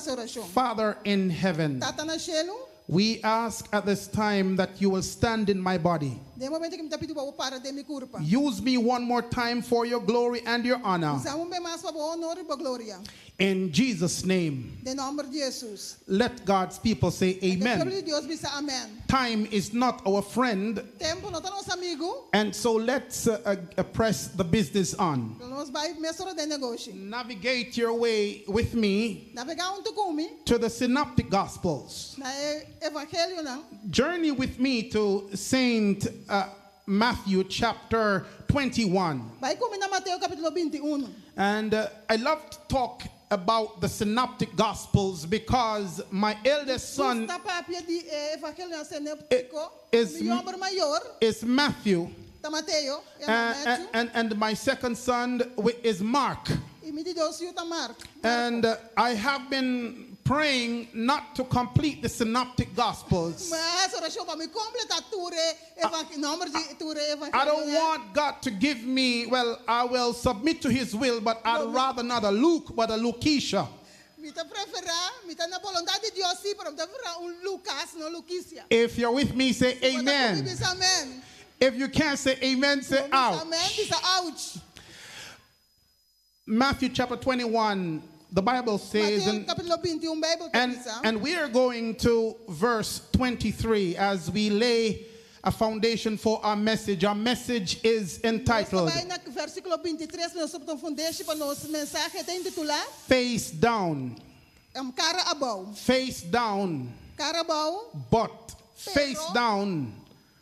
hasi orashon. Father in heaven, Tata na shelu, we ask at this time that you will stand in my body. Den e momento aki mi ta pidi pa bo para den mi kurpa. Use me one more time for your glory and your honor. Usa mi un bes mas pa bo honor i bo gloria. In Jesus' name, Den nòmber di Hesus. let God's people say E pueblo amen. di Dios bisa amèn. Time is not our friend, Tempu no ta nos amigu. and so let's press the business on. Nos bai mesora den negoshi. Navigate your way with me Navegá huntu ku mi to the Synoptic Gospels. na e Evangelionan. Journey with me to Saint Matthew chapter 21. Bai ku mi na Mateo kapítulo 21. And I love to talk about the Synoptic Gospels because my eldest son Gusta papia di e Evangelionan sinóptiko. is Mi hòmber mayor is Matthew. ta Mateo, e yama Matthew. And my second son is Mark. I mi di dos yu ta Mark. And I have been praying not to complete the Synoptic Gospels. Mi a hasi orashon pa mi kompletá tur e nòmber di tur e I don't Evangelionan. want God to give me, well, I will submit to His will, but I'd rather not a Luke, but a Lukisha. Mi ta preferá, mi ta na boluntat di Dios sí, pero mi ta preferá un Lukas, no Lukisia. If you're with me, say Si bo ta ku mi, amen. bisa amen. If you can't say amen, say Si bo bisa amen, ouch. bisa ouch. Matthew chapter 21, the Bible says, Mateo and, kapítulo 21, Beibel ta and, bisa. and we are going to verse 23 as we lay a foundation for our message. Our message is Nos entitled ta bai na versíkulo 23, nos ta pone fundeshi pa nos mensahe ta intitulá Face Down. Kara Abou. Face Down, Kara abou. but. Face Pero. down,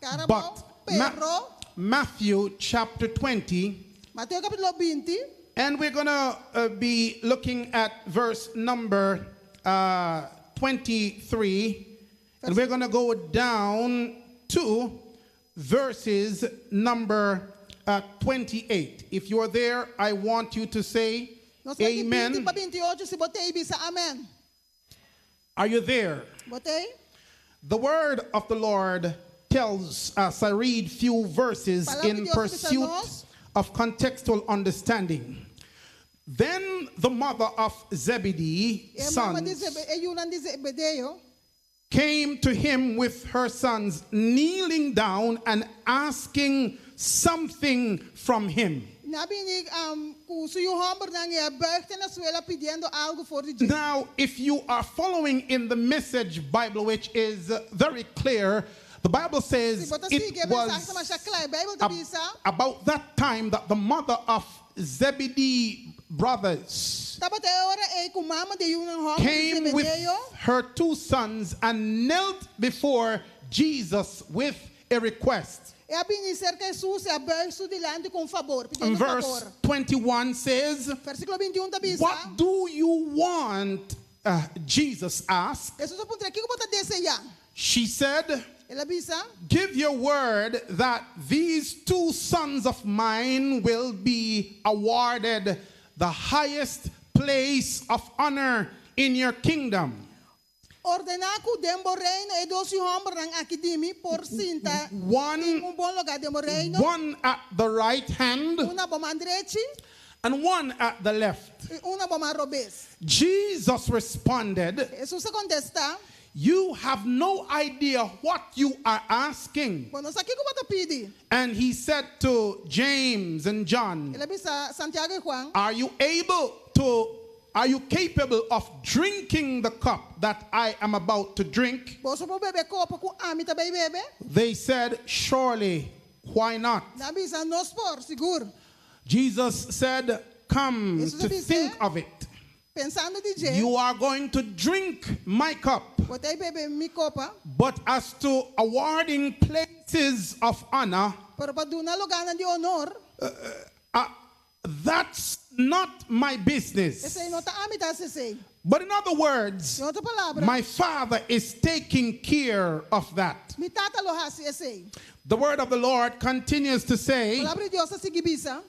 Kara abou. but. Pero. Matthew chapter 20. Mateo kapítulo 20. And we're going to be looking at verse number 23. And we're going to go down to verses number 28. If you're there, I want you to say Nos ta bai di 20 amen. pa 28, si bo t'ei bisa amèn. Are you there? Bo t'ei? The word of the Lord tells us, I read few verses Palabra in di Dios bisa pursuit nos. of contextual understanding. Then the mother of Zebedee, E mama di sons, Zebe, e yunan di Zebedeo, came to him with her sons, kneeling down and asking something from him. Nan a bini ku su yu hòmbernan i a bùig te na suela pidiendo algu for di dje. Now, if you are following in the Message Bible, which is very clear, the Bible Si says bo ta sigui it e mensahe ta was masha kla, e Beibel ta bisa. about that time that the mother of Zebedee brothers Tabata e ora ei ku mama di e yunan hòmber di came with Zebedeo her two sons and knelt before Jesus with a request. E a bini serka Hesus i a bùig su dilanti ku un fabor, And pidiendo un verse fabor. 21 says, Versíkulo 21 ta bisa. What do you want? Jesus asked. Hesus a puntra, Kiko bo ta deseá? She said, El a bisa. Give your word that these two sons of mine will be awarded the highest place of honor in your kingdom. Ordená ku den bo reino e dos yu hòmbernan aki di mi por sinta One, den un bon lugá den bo reino. one at the right hand Un na bo man drechi and one at the left. i un na bo man robes. Jesus responded, Hesus a kontestá, You have no idea what you are asking. Bo no sa kiko bo ta pidi. And he said to James and John, El a bisa Santiago i Juan, Are you able to, are you capable of drinking the cup that I am about to drink? Boso por bebe e kopa ku ami ta bai bebe? They said, Surely, why not? Nan a bisa, Nos por, sigur. Jesus said, Come Hesus to a bisa, think of it. Pensando di dje, You are going to drink my cup. bo ta bai bebe mi kopa, But as to awarding places of honor, pero pa duna lugánan di honor, that's not my business. esei no ta ami ta hasi esei. But in other words, Den otro palabra, my Father is taking care of that. mi Tata lo hasi esei. The word of the Lord continues to say, Palabra di Dios ta sigui bisa.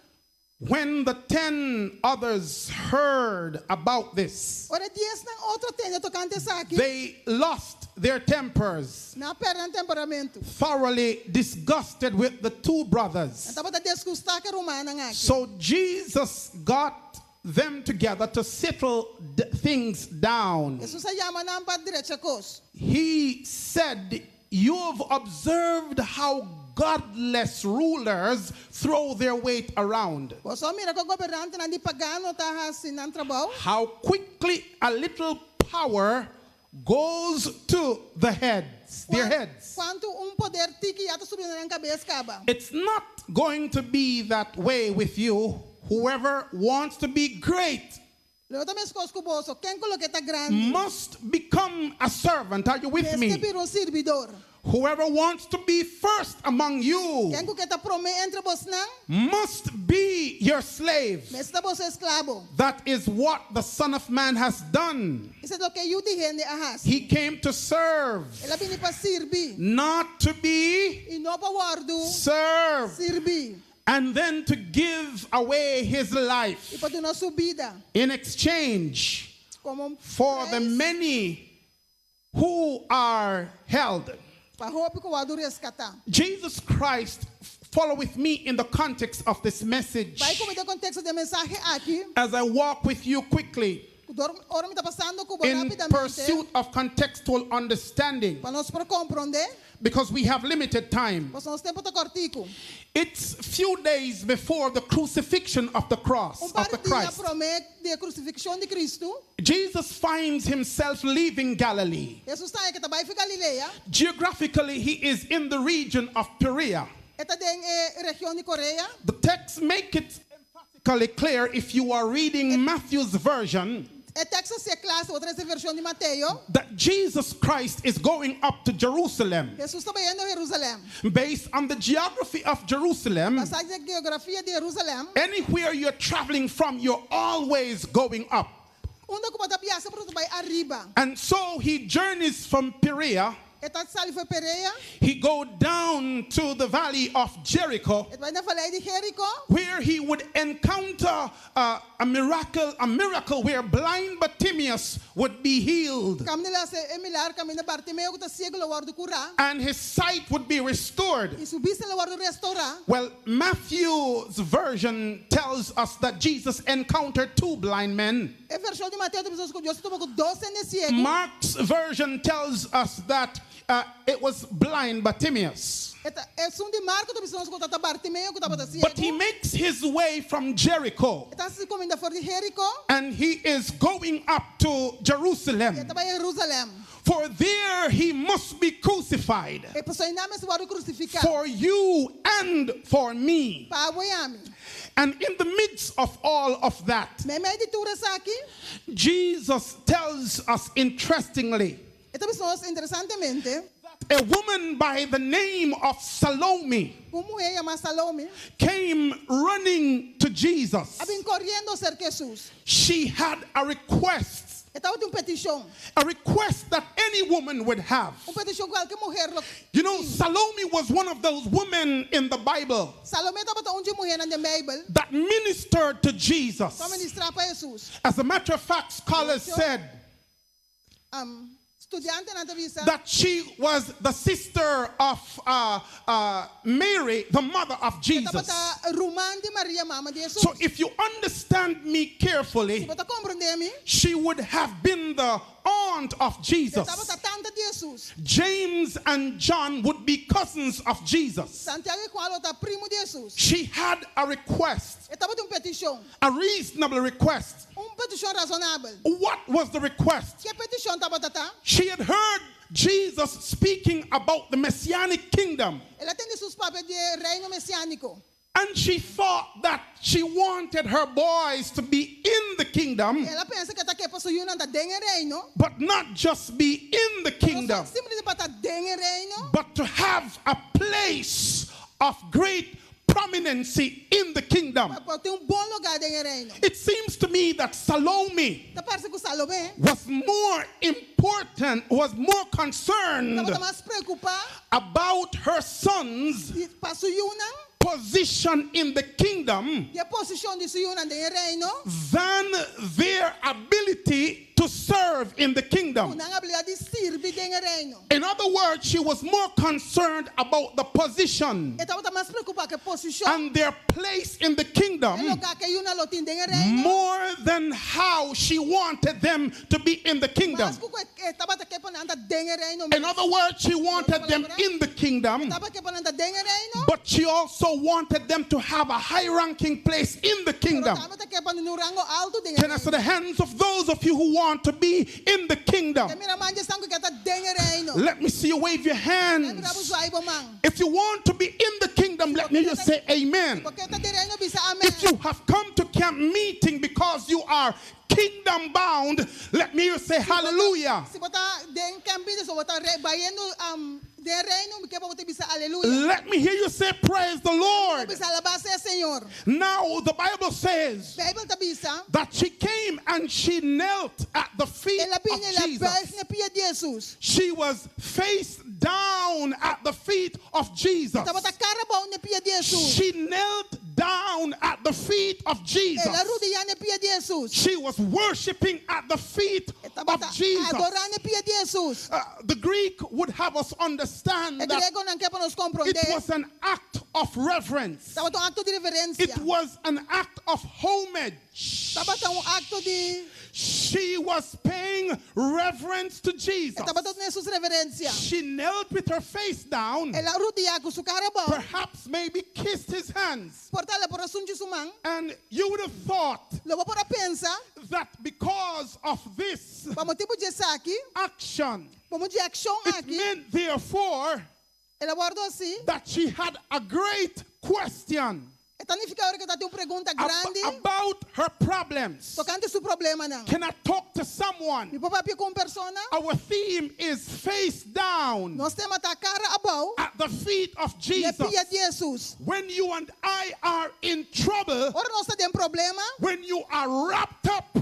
when the 10 others heard about this, Ora e diesnan otro a tende tokante esaki, they lost their tempers, nan a pèrdè nan temperamentu. thoroughly disgusted with the two brothers. Nan tabata disgustá ku e rumannan aki. So Jesus got them together to settle things down. Hesus a yama nan pa drecha kos. He said, "You've observed how godless rulers throw their weight around, Boso a mira kon gobernantenan di pagano ta hasi nan trabou. How quickly a little power goes to the heads, their heads." Kuantu un poder tiki ya ta subi na nan kabes kaba. It's not going to be that way with you. Whoever wants to be great Lo no ta meskos ku boso. Ken ku lo ke ta grandi? Must become a servant. Are you with Mester me? bira un sirbidor. Whoever wants to be first among you Ken ku ke ta promé entre bosnan? Must be your slave. Mester ta boso esklabo. That is what the Son of Man has done. Esei ta loke Yu di Hende a hasi. He came to serve, El a bini pa sirbi. Not to be I no pa wòrdu served, sirbí. And then to give away his life I pa duna su bida in exchange komo for the preis many who are held. Pa hopi ku wòrdu reskatá. Jesus Christ, follow with me in the context of this message Bai ku mi den konteksto di e mensahe aki. As I walk with you quickly Ora mi ta pasando ku bo in rápidamente. Pursuit of contextual understanding Pa nos por komprondé. Because we have limited time. Pasobra nos tempu ta kòrtiku. It's few days before the crucifixion of the cross Un of par the di dia Christ. promé di e krusifikshon di Kristu. Jesus finds himself leaving Galilee. Hesus ta hañ'é ku ta bai for di Galilea. Geographically, he is in the region of Perea. E ta den e region di Perea. The text make it emphatically clear if you are reading Matthew's version E teksto ta kla si bo ta lesa vershon di Mateo. That Jesus Christ is going up to Jerusalem. Hesus ta bayendo Jerusalèm. Based on the geography of Jerusalem, Basá riba geografia di Jerusalèm. Anywhere you're traveling from, you're always going up. Unda ku bo ta biaha, semper bo ta bai ariba. And so he journeys from Perea. E ta sali for di Perea. He go down to the valley of Jericho, E ta bai na valei di Jeriko. Where he would encounter a miracle where blind Bartimaeus would be healed Kaminda el a hasi e milager kaminda Bartimeo ku ta siegu lo wòrdu kurá. And his sight would be restored. I su bista lo wòrdu restourá. Well, Matthew's version tells us that Jesus encountered two blind men. E vershon di Mateo ta bisa ku Hesus a topa ku dos hende siegu. Mark's version tells us that it was blind Bartimaeus. Esun di Marko ta bisa ku tabata Bartimeo ku tabata But he siegu. makes his way from Jericho E ta kuminsá for di Jeriko. And he is going up to Jerusalem. E ta bai Jerusalèm. For there he must be crucified E pasobra einan e mester wòrdu krusifiká. For you and for me. Pa bo i ami. And in the midst of all of that, Meimei di tur esaki. Jesus tells us interestingly E ta bisa nos interesantemente. That a woman by the name of Salome Un muhé yamá Salome. Came running to Jesus. A bin koriendo serka Hesus. She had a request, E tabatin un petishon. A request that any woman would have. Un petishon ku kualke muhé lo. Salome was one of those women in the Bible Salome tabata un di e muhénan den Beibel. That ministered to Jesus. Ku a ministrá pa Hesus. As a matter of fact, scholars said Studiantenan ta bisa. That she was the sister of Mary, the mother of Jesus. Tabata ruman di Maria, mama di Hesus. So if you understand me carefully, Si bo ta komprondé mi. She would have been the aunt of Jesus. Tabata tanta di Hesus. James and John would be cousins of Jesus. Santiago i Juan lo ta primu di Hesus. She had a request, E tabatin un petishon. A reasonable request. Un petishon rasonabel. What was the request? Ki e petishon tabata ta? She had heard Jesus speaking about the messianic kingdom. El a tende Hesus papia di reino mesiániko. And she thought that she wanted her boys to be in the kingdom, El a pensa ku e ta ke pa su yunan ta den e reino. But not just be in the kingdom, Simplemente pa ta den e reino. But to have a place of great prominency in the kingdom. Pa tin un bon lugá den e reino. It seems to me that Salome Ta parse ku Salomé was more important, was more concerned Tabata mas preokupá about her sons pa su yunan. position in the kingdom Di e posishon di su yunan den reino. Than their ability to serve in the kingdom. Nan abilidat di sirbi den reino. In other words, she was more concerned about the position E tabata mas preokupá ku e posishon. And their place in the E kingdom lugá ku e yunan lo tin den reino. More than how she wanted them to be in the kingdom. Mas ku e tabata ke pa nan ta den reino. In other words, she wanted them in the kingdom, Tabata ke pa nan ta den reino. But she also wanted them to have a high ranking place in the Pero kingdom. tabata ke pa nan un rango altu den Can I see reino. the hands of those of you who want to be in the kingdom? Mi ke mira man di esnan ku ke ta den reino. Let me see you wave your Mi mira hands. zwaai bo man. If you want to be in the kingdom, let me just say amen. Bo ke ta den reino, bisa amen. If you have come to camp meeting because you are kingdom bound, let me just say hallelujah. Si bo ta den camp meeting, so bo ta bayendo den reino, mi ke pa bo bisa aleluya. Let me hear you say praise the Lord. Bisa alabá sea Señor. Now the Bible says Beibel ta bisa. That she came and she knelt at the feet El a of bini el a Jesus. buig na pia di Jesus. She was face down at the feet of Jesus. Tabata kara abou na pia di Jesus. She knelt down at the feet of Jesus. El a rudia na pia di Jesus. She was worshiping at the feet of Tabata Jesus. adorá na pia di Jesus. The Greek would have us understand E that griegonan ke pa nos it komprondé. Was an act of reverence. Tabata un akto di reverensia. It was an act of homage. Tabata un akto di She was paying reverence to Jesus. Tabata duna Jesus reverensia. She knelt with her face down, El a rudia ku su kara abou. Perhaps maybe kissed his hands. Por ta el por a sunchi su man. And you would have thought Lo bo por a pensa that because of this pa motibu di esaki, action, pa motibu di e akshon it aki, meant therefore el a wòrdu hasí. That she had a great question E ta nifiká ku e tabatin un pregunta grandi about her problems. Tokante su problemanan. Can I talk to someone? Mi por papia ku un persona? Our theme is face down Nos tema ta kara abou. At the feet of Na Jesus. pia di Jesus. When you and I are in trouble, Ora nos ta den problema, when you are wrapped up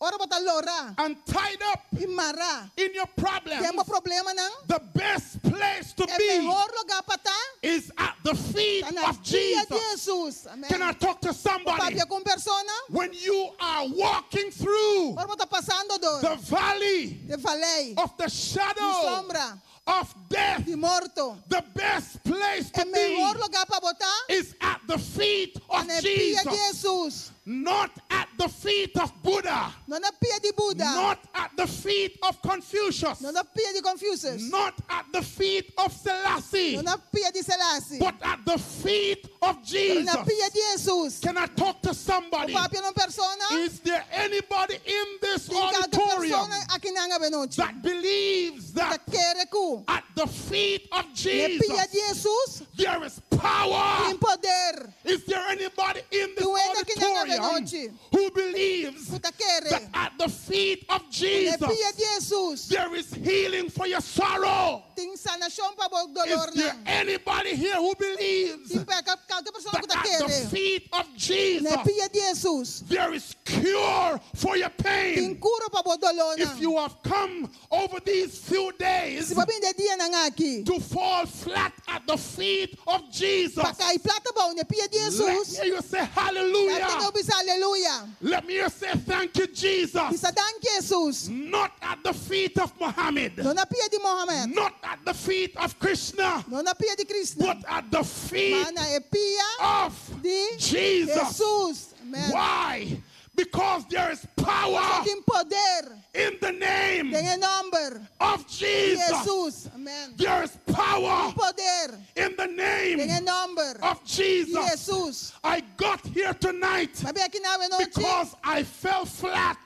ora bo ta lorá and tied up i mará in your problems, Den bo problemanan, the best place to e be mihó lugá pa ta is at the feet ta na of pia di Jesus. Jesus. Amen. Can I talk to somebody? Papia ku un persona, When you are walking through ora bo ta pasando dor the valley di vallei of the shadow sombra of death, di morto. The best place to E mihó be lugá pa bo ta is at the feet of na pia di Jesus, Jesus. Not at the feet of Buddha, No na pia di Buddha. Not at the feet of Confucius, No na pia di Confucius. Not at the feet of Selassie, No na pia di Selassie. But at the feet of Pero Jesus. na pia di Jesus. Can I talk to somebody? Papia ku un persona. Is there anybody in this Tin algun auditorium persona akinan awe nochi that believes that Ta kere ku at the feet of Na Jesus pia di Jesus there is power? tin poder. Is there anybody in this Tin hende akinan auditorium anochi who believes ku ta kere that at the feet of Na Jesus pia di Jesus there is healing for your sorrow? tin sanashon pa bo Is dolor there nan. anybody here who believes Tin kualke persona that ku ta at the kere feet of Jesus Na pia di Jesus there is cure for your pain? tin kura pa bo dolor If nan. you have come over these few days Si bo a bin den e dianan aki to fall flat at the feet of Jesus, pa kai plat abou na pia di Let Jesus, me hear you say Laga hallelujah. bisa aleluya. Let me hear you say thank you, Jesus. Bisa danki Jesus. Not at the feet of Muhammad, No na pia di Mohammed. Not at the feet of Krishna, No na pia di Krishna. But at the feet Ma na e pia of di Jesus. Jesus. Amen. Why? Because there is power Tin poder in the name den e nòmber of Jesus. Jesus. Amen. There is power Poder in the den name e nòmber of Jesus. Jesus. I got here tonight M'a bin aki awe nochi because I fell flat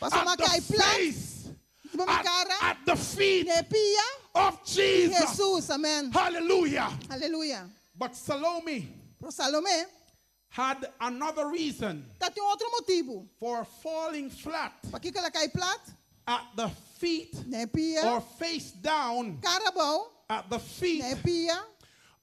Paso at m'a kai the plat face, Riba mi kara at the feet na pia of Jesus. Jesus. Amen. Hallelujah. Aleluya. But Salome Pero Salomé had another reason tabatin otro motibu for falling flat Pakiko el a kai plat at the feet na pia or face down kara abou at the feet na pia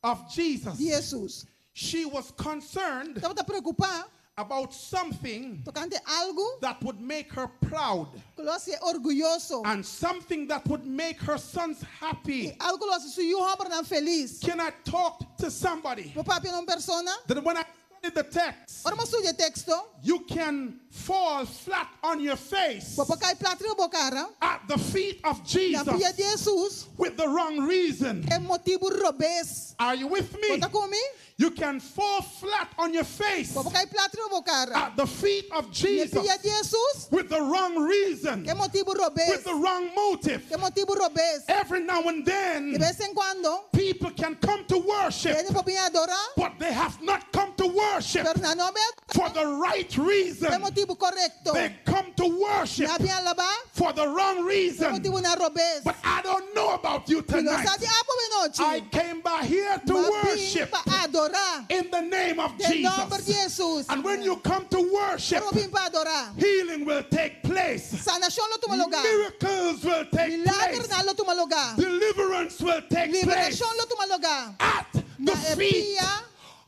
of Jesus. di Jesus. She was concerned Tabata preokupá. About something Tokante algu that would make her proud ku lo hasié orguyoso. and something that would make her sons happy. I algu ku lo hasi su yu hòmbernan felis. Can I talk to somebody? Por papia na un persona? That when I study the text, Ora mi a studia e teksto, you can fall flat on your face bo por kai plat riba bo kara at the feet of na Jesus pia di Hesus with the wrong reason. e motibu robes. Are you with me? Bo ta ku mi? You can fall flat on your face Bo por kai plat riba bo kara at the feet of na Jesus pia di Hesus with the wrong reason, ku e motibu robes. with the wrong motive. Ku e motibu robes. Every now and De then, bes en kuando, people can come to worship, hende por bin adorá, but they have not come to worship pero nan no a bin for the right pa e reason. motibu korekto. They come to worship Nan a bin alabá for the wrong pa e reason. motibunan robes. But I don't know about you Mi no tonight. sa di abo I anochi. came by here to M'a bin worship pa adorá in the name of den nòmber di Jesus. Hesus. And when you come to worship, Ora bo bin pa adorá, healing will take place. Sanashon lo tuma lugá. Miracles will take Milager place. nan lo tuma lugá. Deliverance will take place Liberashon lo tuma lugá. at the Na e feet pia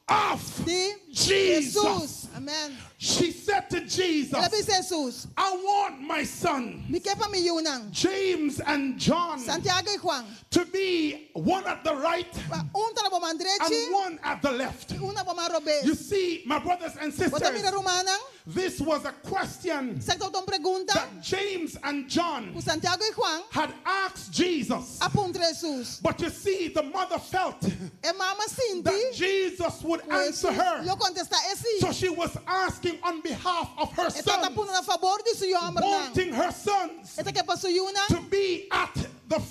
of di Jesus. Hesus. Amen. She said to Jesus, El a bisa Hesus, I want my son, Mi ke pa mi yunan, James and John, Santiago i Juan, to be one at the right pa un ta na bo man drechi and one at the left. i un na bo man You robes. see, my brothers and Bo ta sisters, mira rumannan, this was a question esaki tabata un pregunta that James and John ku Santiago i Juan had asked Jesus. a puntra Hesus. But you see, the mother felt E mama that sinti Jesus would ku answer Hesus her. lo kontestá e sí. So she was asking on behalf of her E tabata sons, puntra na fabor di su yu hòmbernan. wanting her sons E ta ke pa su yunan, to be at the,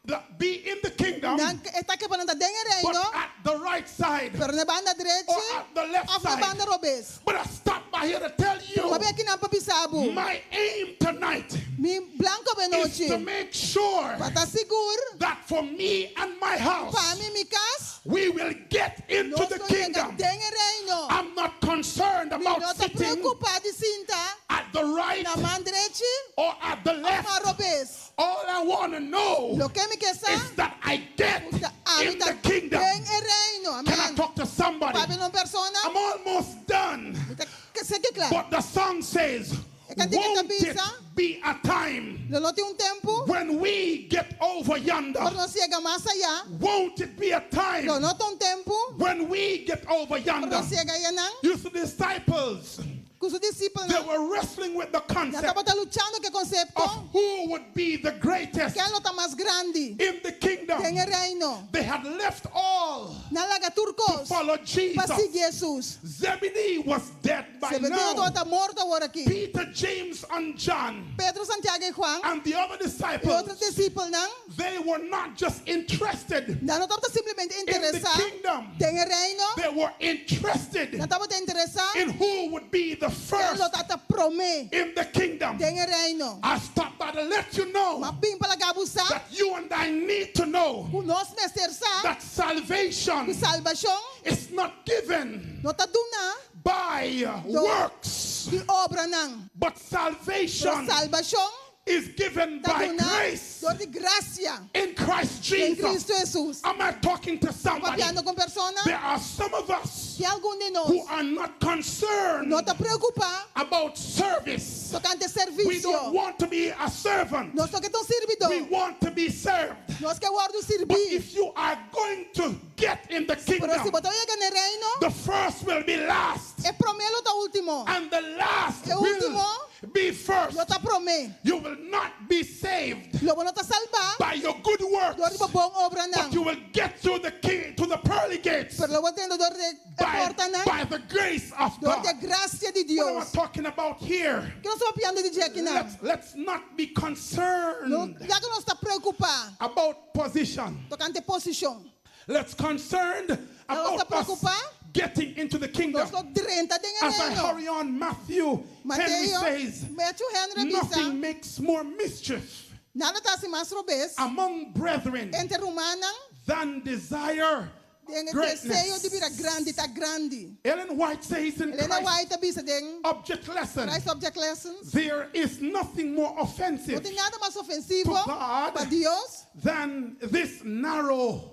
the be in the kingdom, nan e ta ke pa nan ta den e but reino, at the right side pero na banda or drechi at the left òf na side. banda robes. But I stopped by here to tell you M'a bin akinan pa bisa bo. my aim tonight Mi plan awe is to nochi make sure pa ta sigur that for me and my house, pa mi i mi kas, we will get into nos the lo yega kingdom. den e reino. I'm not concerned Mi about no ta sitting preokupá di sinta at the right na man drechi or at the òf man left. robes. All I want to know Loke mi ke sa, is that I get ku ta ami in ta the kingdom. den e reino. Can I Amen. talk to somebody? Papia ku un persona, I'm almost done. Mi ta kasi kla. But the song says, E kantika Won't ta it bisa? be a time Lo no tin un tempu, when we get over yonder? ora nos yega mas ayá. Won't it be a time Lo no ta un tempu, when we get over ora yonder? nos yega ayanan. You see, the disciples, Ku su disipelnan, they were wrestling with the nan concept tabata luchando ku e konsepto, of who would be the greatest ken lo ta mas grandi in the kingdom. den e reino. They had left all Nan a laga tur to kos follow pa Jesus. sigui Hesus. Zebedee was dead by Zebedeo now. tabata morto awor aki. Peter, James, and John, Pedro, Santiago i Juan, and the other i disciples, otro disipelnan, they were not just interested nan no tabata simplemente in the interesá kingdom, den e reino, they were interested nan tabata interesá in who would be the ken first lo tabata promé in the kingdom. den e reino. I stopped by to let you know M'a bin pa laga bo sa, that you and I need to know ku nos mester sa, that salvation ku salbashon is not given no ta duná by works, di obranan. but Pero salvation salbashon is given ta by duná grace dor di grasia in Christ den Jesus. Kristu Hesus. Am I talking to somebody? Papiando ku un persona, There are some of us tin algun di nos who are not concerned no ta preokupá about service. tokante We don't servisio. want to be a servant. Nos no ke ta un sirbidó. We want to be served. Nos ke wòrdu But sirbí. if you are going to get in the Pero si kingdom, bo ta bai yega den reino, the first will be last, e promé lo ta último. and the last E will último be first. lo ta promé. You will not be saved Lo bo no ta salbá by your good dor works, di bo bon obranan. but you will get to the king, to the pearly gates Pero lo bo drenta dor di e by, portanan, by the grace of dor God. di e grasia di What am I Dios. talking about here? Kiko nos ta papiando di dje akinan? Let's not be No, concerned laga nos ta preokupá about position. tokante posishon. Let's concerned Nos about ta us preokupá getting into the kingdom. Nos lo drenta den e As I reino. hurry on, Matthew Henry Mateo, says, Matthew Henry bisa, nothing makes more mischief nada ta hasi mas robes among brethren entre rumannan than desire den e deseo di bira greatness. grandi, ta grandi. Ellen White says in Elena Christ White a bisa den Object Lesson, Christ Object Lessons, there is nothing more no offensive tin nada mas ofensivo To God. pa Dios than this narrow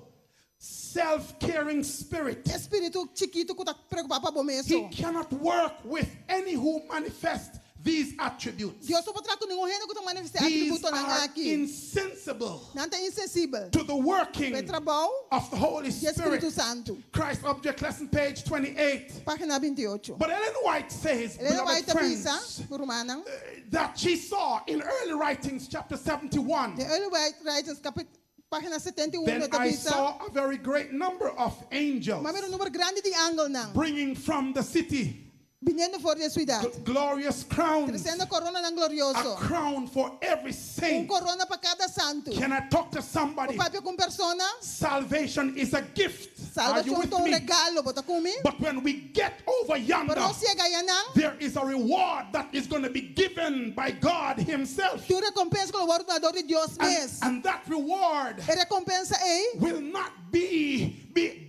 Self-caring spirit. E spiritu chikitu ku ta preokupá pa bo He mes. cannot work with any who manifest these attributes. Dios no por traha ku ningun hende ku ta manifestá These atributonan are aki. insensible Nan ta insensibel. to the working Pa e trabou of the Holy di Spirit. Spiritu Santu. Christ Object Lesson, page 28. Página 28. But Ellen White says, Elena beloved White ta friends, bisa, rumannan, that she saw in Early Writings, chapter 71. den Early White Writings, kapit, página 71, Then e ta I bisa, saw a very great number of angels m'a mira un number grandi di angelnan, bringing from the city biniendo for di e siudat, glorious crowns, tresiendo koronanan a glorioso, crown for every un saint. korona pa kada santu. Can I talk to somebody? Bo papia ku un persona, Salvation is a gift. Are you salvashon with ta un me? regalo, bo ta ku mi? But when we get over Pero yonder, nos yega ayanan, there is a reward that is going to be given by God Himself. tin un rekompensa ku lo wòrdu duná dor di Dios And, mes. and that reward E rekompensa ei, will not be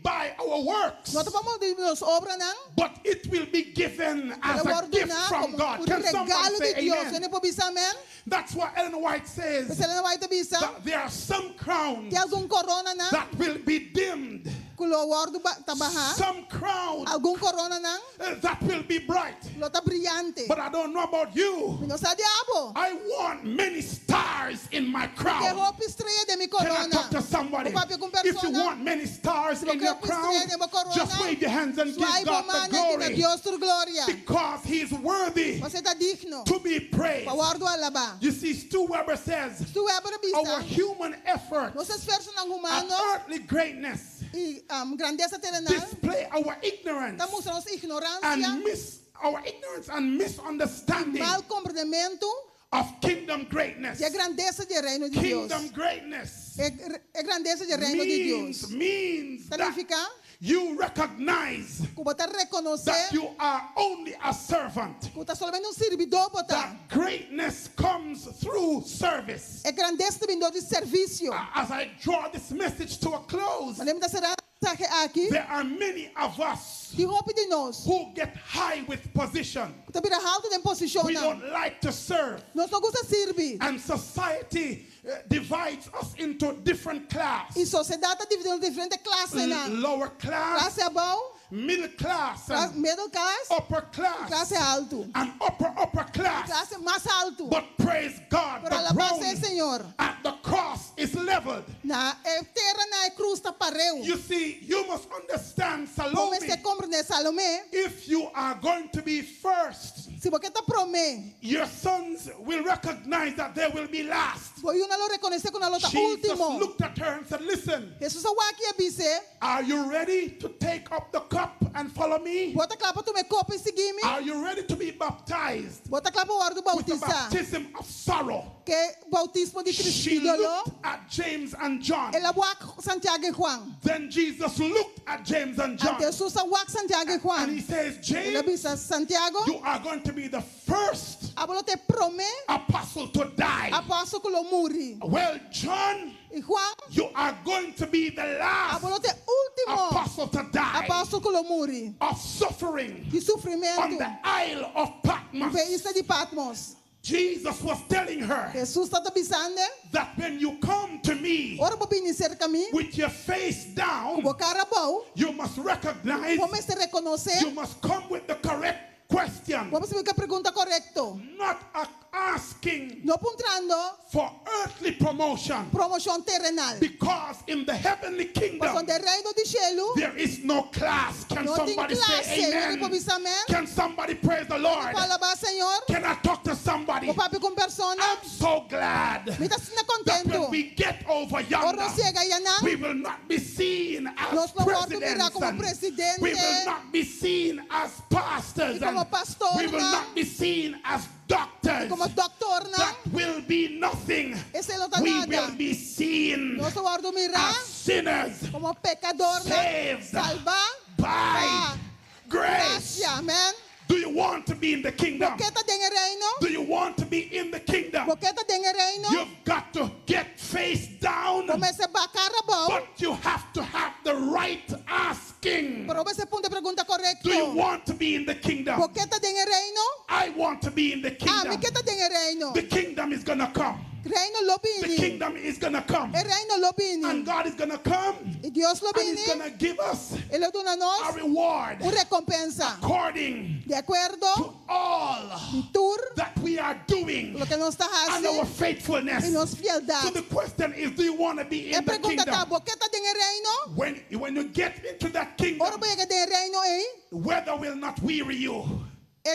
by our works, no ta pa motibu di nos obranan, but it will be given as e a wòrdu gift duná from komo God. un Can somebody regalo say di Dios. amen? Hende por bisa amèn? That's what Ellen White says. P'esei Ellen White ta bisa, That there are some crowns tin algun koronanan that will be dimmed, ku lo wòrdu bahá, some crown algun koronanan that will be bright. lo ta briyante. But I don't know about you. Mi no sa di abo. I want many stars in my Ke crown. hopi strea den mi Can I korona. talk to somebody? Bo papia ku un If you persona. want many stars Si bo in ke your hopi crown, strea den bo korona, just wave your hands and give Swai bo God the man i duna glory. Dios tur gloria. Because He's worthy Pasobra e ta digno to be praised. pa wòrdu alabá. You see, Stu Weber says Stu Weber our bisa, human effort nos esfuersonan at humano earthly greatness i grandesa terenal display our ignorance ta mustra nos ignoransia, and mis our ignorance and misunderstanding mal komprendementu of kingdom greatness. di e grandesa di reino di Dios. Kingdom greatness E, e grandesa di reino di means, Dios. means that Signifiká you recognize ku bo ta rekonosé that you are only a servant. ku ta solamente un sirbidó bo ta. That greatness comes through service. E grandesa ta bin dor di servisio. As I draw this message to a close, Manera mi ta sera e mensahe aki, there are many of us tin hopi di nos who get high with position. ku ta bira haltu den We posishonnan. don't like to serve. Nos no gusta sirbi. And society divides us into different class. I sosiedat ta dividí nos den diferente klasenan. Lower class, Klase abou, middle class, class, and middle class, upper class, klase haltu. and upper, upper class. Klase mas haltu. But praise God, Pero the alabá sea ground Señor. at the cross is leveled. Na e tera na e krus ta pareu. You see, you must understand, Bo Salome, mester komprondé Salomé, if you are going to be first, si bo ke ta promé, your sons will recognize that they will be last. bo yunan lo rekonosé ku nan lo ta Jesus último. looked at her and said, Listen, Hesus a wak e i a bis'é, are you ready to take up the cup and follow me? Bo ta kla pa tuma e kopa i sigui mi? Are you ready to be baptized Bo ta kla pa wòrdu with the boutisá? baptism of sorrow? Ku boutismo di She Kristu doló. looked at James and John. El a wak Santiago i Juan. Then Jesus looked at James and John Anto Hesus a wak Santiago i and Juan. he says, El a James, bisa Santiago, you are going to be the first abo lo ta e promé apostle to die. apòstel ku lo muri. Well, John, I Juan, you are going to be the last abo lo ta e último apostle to die apòstel ku lo muri. of suffering Di on sufrimentu. the Isle of Patmos. Riba e isla di Patmos. Jesus was telling her Hesus tabata bisand'e, that when you come to me ora bo bini serka mi, with your face down, bo kara abou, you must recognize, bo mester rekonosé, you must come with the correct question, bo mester bin ku e pregunta korekto. not asking No puntrando for earthly promotion, promoshon terenal. because in the heavenly kingdom Pasobra den reino di shelu, there is no class. Can no tin somebody klase. say Hende por amen? bisa amèn? Can somebody praise the Lord? Por alabá Señor. Can I talk to somebody? Por papia ku un persona. I'm so glad Mi ta asina that when kontentu. we get over Ora yonder, nos yega ayanan, we will not be seen as Nos lo wòrdu mirá presidents. komo and presidente. We will not be seen as pastors. I komo and pastor we will nan. not be seen as doctors. Komo dòkternan. That will be nothing. Esei lo ta We nada. will be seen Nos lo wòrdu mirá as sinners komo pekadornan. Saved Salvá by pa grace. grasia. Amèn. Do you want to be in the kingdom? Bo ke ta den e reino? Do you want to be in the kingdom? Bo ke ta den e reino? You've got to get face down, Bo mester baha kara abou. but you have to have the right asking. Pero bo mester puntra e pregunta Do you korekto. want to be in the kingdom? Bo ke ta den e reino? I want to be in the Ami kingdom. ke ta den e reino. The kingdom is going to come. Reino lo The bini. kingdom is going to come. E reino lo bini. And God is going to come I Dios lo and He's bini. going to give us E lo duna a nos reward un rekompensa. according Di akuerdo to all di tur that we are doing loke nos ta and our hasi faithfulness. i nos So fieldat. the question is, do you want to be E in the pregunta ta, kingdom? bo ke ta den e reino? When you get into that Ora kingdom, bo yega den e reino ei, weather will not weary you. e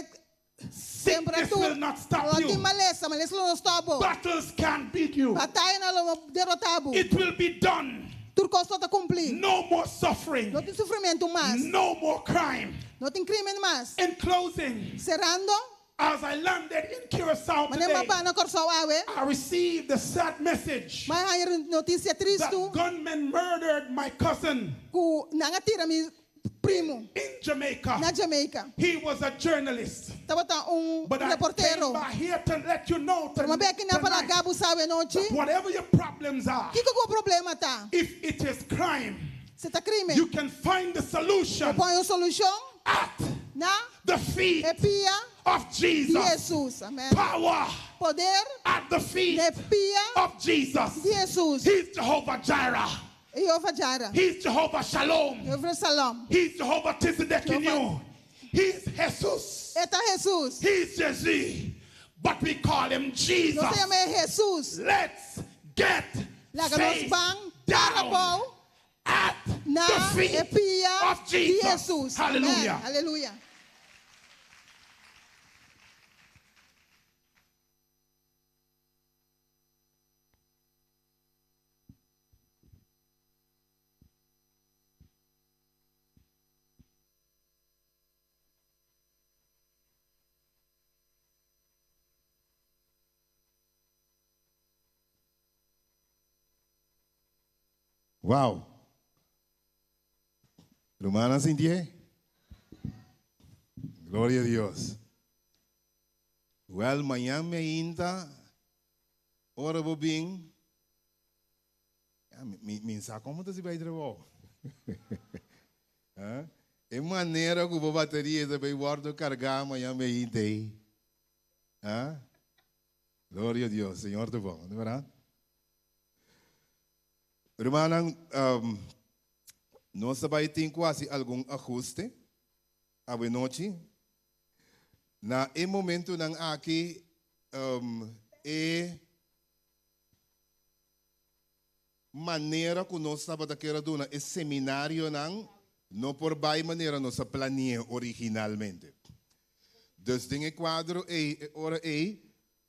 Sickness temperatura will not stop no tin you. malesa, malesa lo no stòp bo. Battles can't beat you. Batayanan lo no derotá bo. It will be done. Tur kos lo ta kumplí. No more suffering. No tin sufrimentu mas. No more crime. No tin krímen mas. In closing, Serando, as I landed in Curacao manera today, m'a baha na Kòrsou awe, I received the sad message m'a haña notisia that tristu gunmen murdered my cousin ku nan a tira mi primu in Jamaica. na Jamaica. He was a journalist. Tabata un But I came reportero. by here to let you know Pero m'a bin aki nan pa tonight, laga bo sa anochi. that whatever your problems are, Kiko ku bo problema ta? if it is crime, Si ta krímen. you can find the solution Por haña un solushon at na the feet e pia of di Jesus. Jesus. Amèn. Power Poder at the feet na pia of Jesus. di Jesus. He's Jehovah Jireh. Jehovah Jireh. He's Jehovah Shalom. Jehovah Shalom. He's Jehovah Tsidkenu. He's Jesus. E ta Jesus. He's Jesus. But we call him Jesus. Nos ta yam'é Jesus. Let's get Laga nos face ban para down abou at na the feet e pia of di Jesus. Jesus. Hallelujah. Amèn. Aleluya. Wow. Rumannan sintié? Gloria na Dios. Well, mañan ainda, ora bo bin. Ah, mi sa kon ta si bai trabou. E manera ku e bateria ta bai wòrdu kargá mañan ainda. Ah? Gloria na Dios, Señor ta bon, no ta bèrdat? Rumannan, nos bai tin ku hasi algun ahuste anochi. Na e momentonan aki, e manera ku nos tabata ke duna e seminarionan no por bai manera nos a plania originalmente. Dus den e kuadro ei, ora ei,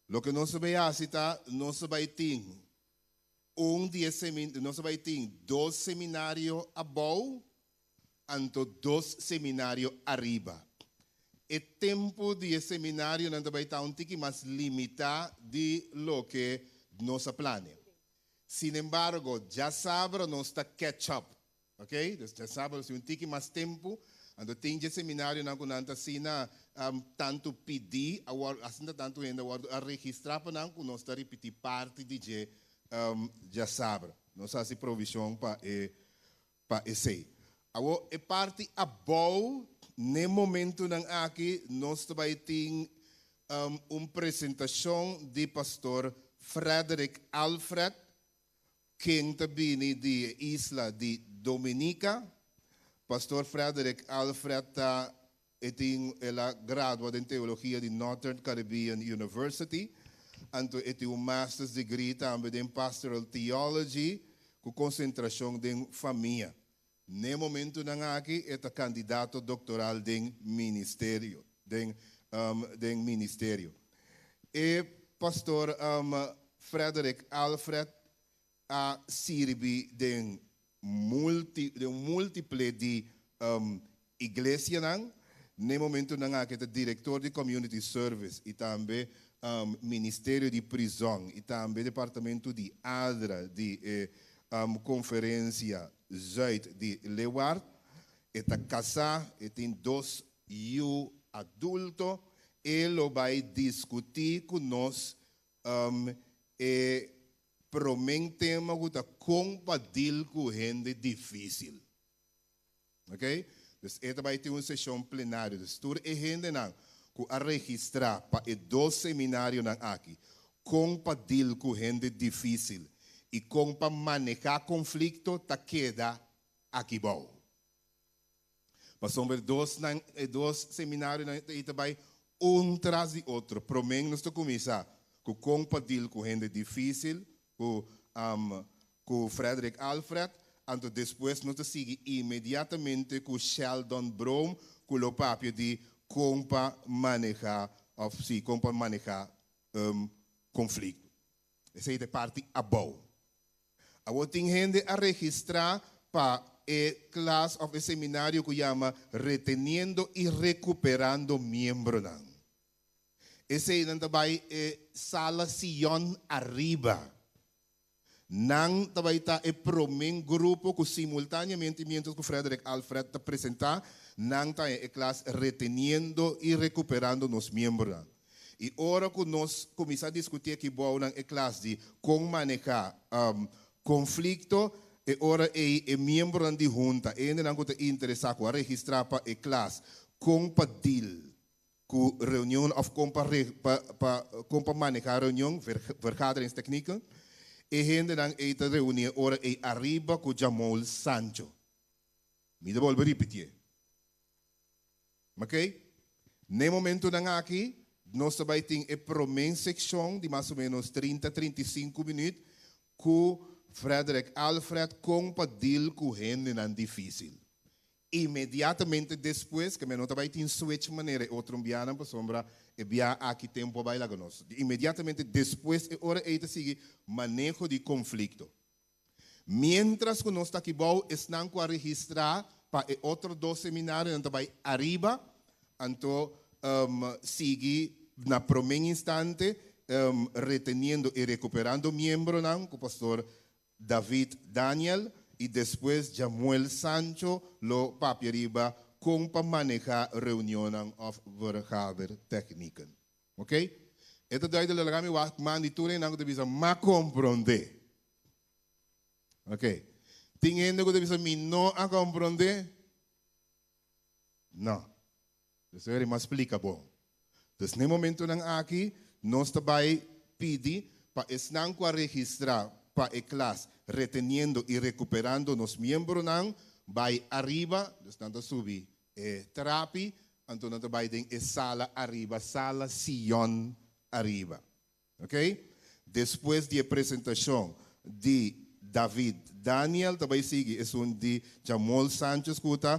loke nos bai hasi ta, nos bai tin un dia nos bai tin dos seminario abou, anto dos seminario ariba. E tempu di seminarionan bai ta un tiki mas limitá di loke nos a plania. Sin embargo, djasabra nos ta catch up, ok? Dus djasabra un tiki mas tempu, anto tin seminarionan ku nan ta asina tantu pidi, asina tantu hende a registrá pa nan ku nos ta ripití parti di dje djasabra. Nos ta hasi provishon pa e pa esei. Awor e parti abou, na momentonan aki nos bai tin un presentashon di pastor Frederick Alfred, ken ta bini di isla di Dominica. Pastor Frederick Alfred ta tin el a gradua den teologia di Northern Caribbean University. Anto e tin un master's degree tambe den pastoral theology ku konsentrashon den famia. Na momentonan aki e ta kandidato doktoral den ministerio, den ministerio. E pastor Frederick Alfred a sirbi den múltiple di iglesianan. Na momentonan aki ta direktor di community service i tambe ministerio di prizòn i tambe departamento di ADRA di konferensia Zuid di Leeward. E ta kasá, e tin dos yu adulto. E lo bai diskutí ku nos e promé tema ku ta kon pa deal ku hende difísil. Ok? Dus e bai tin un seshon plenario. Dus tur e hendenan ku a registrá pa e dos seminarionan aki. Kon pa deal ku hende difísil i kon pa manehá konflikto ta keda aki bou. Pasobra e dos seminarionan ei ta bai un tras di otro. Promé nos ta kuminsá ku kon pa deal ku hende difísil ku Frederick Alfred, anto despues nos ta sigui inmediatamente ku Sheldon Brom ku lo papia di kon pa manehá òf sí kon pa manehá konflikto. Esei ta e parti abou. Awor tin hende a registrá pa e klas òf e seminario ku yama Reteniendo i Rekuperando Miembronan. Eseinan ta bai e Sala Sion ariba. Nan ta bai ta e promé grupo ku simultáneamente miéntras ku Frederick Alfred ta presentá, nan ta haña e klas Reteniendo i Rekuperando Nos Miembronan. I ora ku nos kuminsá diskutí aki bou nan e klas di kon manehá konflikto, e ora ei e miembronan di hunta, e hendenan ku ta interesá ku a registrá pa e klas kon pa deal ku reunion òf kon pa pa kon pa manehá reunion, vergaderingstechnieken, e hendenan ei ta reuní e ora ei ariba ku Jamol Sancho. Mi ta bolbe ripitié. Oké? N'e momentunan aki nos ta bai tin e promé sekshon di mas o ménos 30, 35 minüt ku Frederick Alfred kon pa deal ku hendenan difísil. Inmediatamente despues, ke men no ta bai tin switch manera e otro bianan pasobra e bia aki tempu a bai laga nos. Inmediatamente despues e ora ei ta sigui maneho di konflikto. Miéntras ku nos ta aki bou, esnan ku a registrá pa e otro dos seminarionan ta bai ariba, anto sigui na promé instante reteniendo i rekuperando miembronan ku pastor David Daniel i despues Jamuel Sancho lo papia riba kon pa manehá reunionnan òf vergadertechnieken. Ok? E ta duidelijk laga mi wak man di tur hendenan ku ta bisa m'a komprondé. Ok. Tin hende ku ta bisa mi no a komprondé? No. Pues eri m'a splika bon. Dus n'e momentunan aki nos ta bai pidi pa esnan ku a registrá pa e klas Reteniendo i Rekuperando Nos Miembronan bai ariba, dus nan ta subi e trapi, anto nan ta bai den e sala ariba, sala Sion ariba. Ok? Despues di e presentashon di David Daniel ta bai sigui esun di Jamol Sanchez ku ta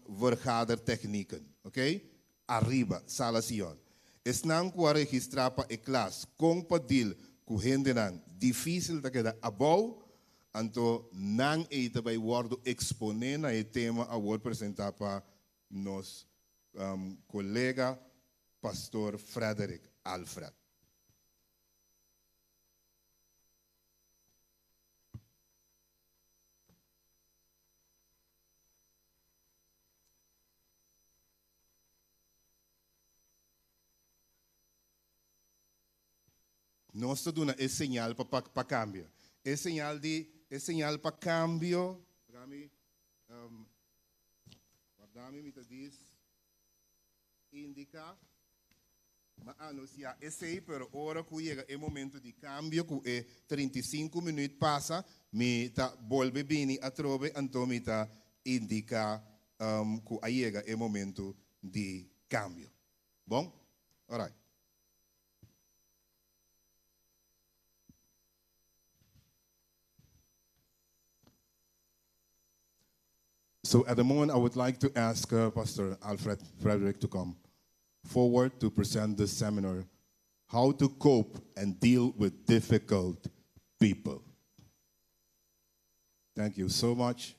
Vergadertechnieken. Ok? Ariba, Sala Sion. Esnan ku a registrá pa e klas kon pa deal ku hendenan difísil ta keda abou, anto nan ei ta bai wòrdu eksponé na e tema awor presentá pa nos kolega Pastor Frederick Alfred. Nos ta duna e señal pa pa kambio. E señal di e señal pa kambio. Wardami mi ta dis indica ma anuncia esey, pero ora cu yega e momento di cambio cu e 35 minuut pasa, mi ta bolbe bini atrobe, anto mi ta indica cu a yega e momento di cambio. Bon? Alright. So at the moment, I would like to ask Pastor Alfred Frederick to come forward to present the seminar, How to Cope and Deal with Difficult People. Thank you so much.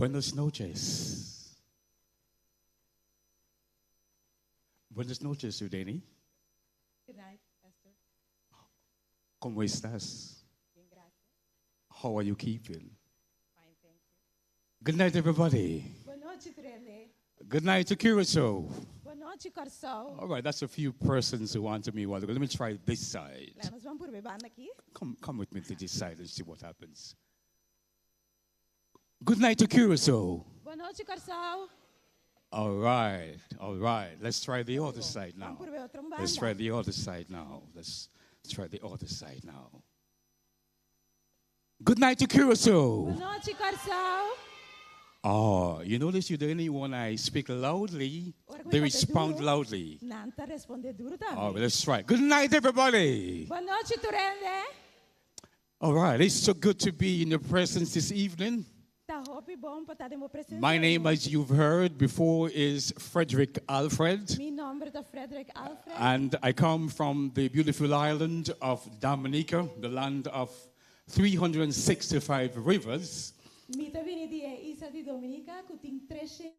Buenas noches. Buenas noches, Udeni. Good night, Pastor. ¿Cómo estás? Bien, gracias. How are you keeping? Fine, thank you. Good night, everybody. Bon nochi, tur hende. Good night to Curacao. Bon nochi, Kòrsou. All right, that's a few persons who answered me. Well, let me try this side. Laga nos ban purba e banda aki. Come with me to this side and see what happens. Good night to Curacao. Bon nochi, Kòrsou. All right. Let's try the other side now. Ban purba e otro Let's banda. try the other side now. Let's try the other side now. Good night to Curacao. Bon nochi, Kòrsou. Oh, you notice you the when I speak loudly, they respond loudly. Nan ta respondé duru All tambe. right, let's try. Good night, everybody. Bon nochi, tur hende. All right, it's so good to be in your presence this evening. Ta hopi bon pa ta den bo presensia. My name, as you've heard before, is Frederick Alfred, Mi nòmber ta Frederick Alfred. And I come from the beautiful island of Dominica, the land of 365 rivers. Mi ta bini di e isla di Dominica, ku tin 300.